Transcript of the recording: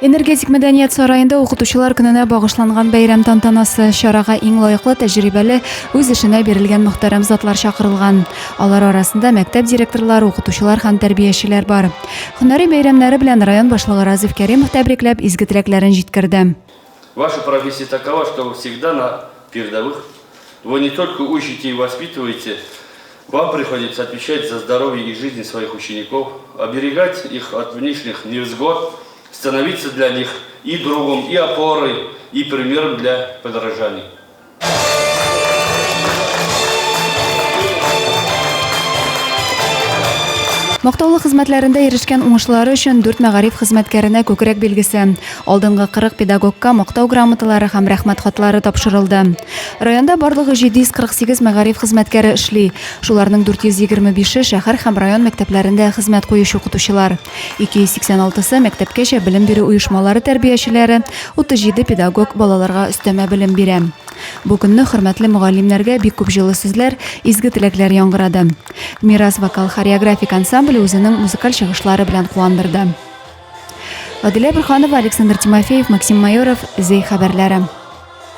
Энергетик мәдәният сараенда укытучылар көненә багышланган бәйрәм тантанасы. Чарага иң лаеклы, тәҗрибәле, үз эшенә бирелгән мөхтәрәм затлар чакырылган. Алар арасында мәктәп директорлары, укытучылар һәм тәрбиячеләр бар. Һөнәри бәйрәмнәре белән район башлыгы Разиф Кәримов тәбрикләп, изге теләкләрен җиткерде. Ваша профессия такова, что вы всегда на передовых. Вы не только учите и воспитываете, вам приходится отвечать за здоровье и жизнь своих учеников, оберегать их от внешних невзгод, становиться для них и другом, и опорой, и примером для подражания. Мактаулы хезмәтләрендә ирешкән уңышлары өчен дүрт мәгариф хезмәткәренә күкрәк билгесе, алдынгы 40 педагогка мактау грамоталары һәм рәхмәт хатлары тапшырылды. Районда барлыгы 748 мәгариф хезмәткәре эшли. Шуларның 425-е шәһәр һәм район мәктәпләрендә хезмәт куючы укытучылар. 286-сы мәктәпкәчә белем бирү оешмалары тәрбиячеләре, 37 педагог балаларга өстәмә белем бирә. Бу көнне хөрмәтле мөгаллимнәргә бик күп җылы сүзләр, изге теләкләр яңгырады. Мирас вокал-хореографик ансамбле үзенең музыкаль чыгышлары белән куандырды. Адилә Борһанова, Александр Тимофеев, Максим Майоров, Зәй хәбәрләре.